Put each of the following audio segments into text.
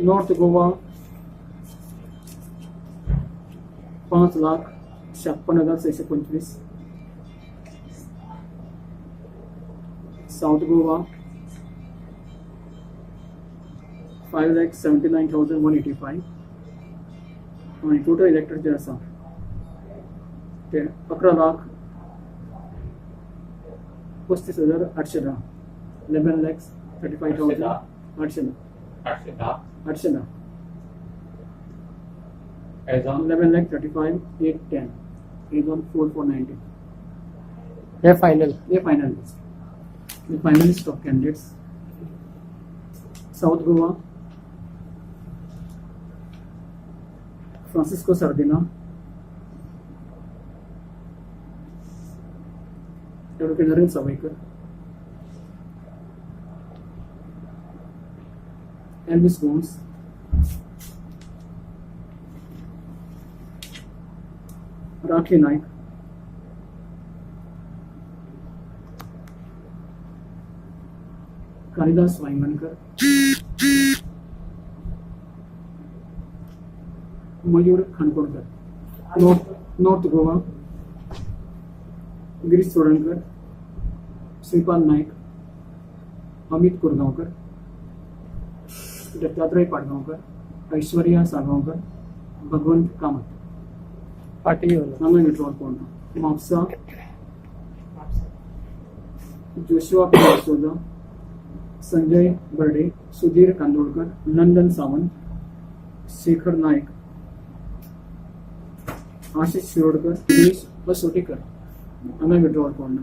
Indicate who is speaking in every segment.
Speaker 1: North Goa 5,56,625. South Goa 5,79,185. आनी total इलेक्टर जे आसा ते 11,35,810, 11,35,810.
Speaker 2: 810.
Speaker 1: 810.
Speaker 2: As on
Speaker 1: 11,35,810 as on 4/4/19.
Speaker 3: हे फायनल.
Speaker 1: हे final list, the final list of candidates. South Goa, Francisco Sardinha, Advocate Naren Savaikar, Elvis Gomes, Rakhi Naik, Kalidas Vaingankar, Mayur Khankodkar. North Goa, Girish Chodankar, Shripal Naik, Amit Korgaonkar, Dattatray Patgaonkar, Aishwarya Salgaonkar, Bhagwant Kamat.
Speaker 3: फाटी येवन
Speaker 1: हांगा withdrawal कोण ना. Mapusa, Joshua सोजा, संजय बर्डे, सुधीर कांदोळकर, नंदन सावंत, शेखर नायक, आशिष शिरोडकर, दिनेश बसोटीकर हांगा withdrawal कोण ना.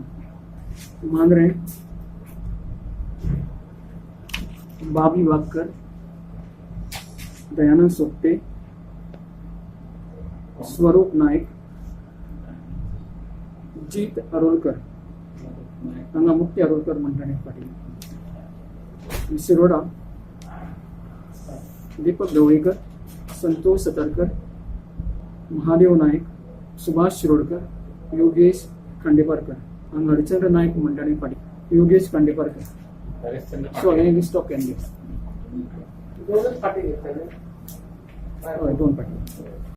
Speaker 1: मांद्रें, बाबी वागकर, दयानंद सोपटे, स्वरूप नायक, जीत आरोलकर, हांगा मुक्ती आरोलकर म्हणटा फाटीं. शिरोडा, दीपक ढवळीकर, संतोष सतरकर, महादेव नायक, सुभाष शिरोडकर, योगेश खांडेपारकर. हांगा हरिचंद्र नायक म्हणटा फाटीं, योगेश खांडेपारकर.
Speaker 2: हरिश्चंद्र.
Speaker 1: सो हे लिस्ट ऑफ कॅन्डिडेट्स.
Speaker 3: दोनच फाटी घेतले.
Speaker 1: हय, दोन फाटी.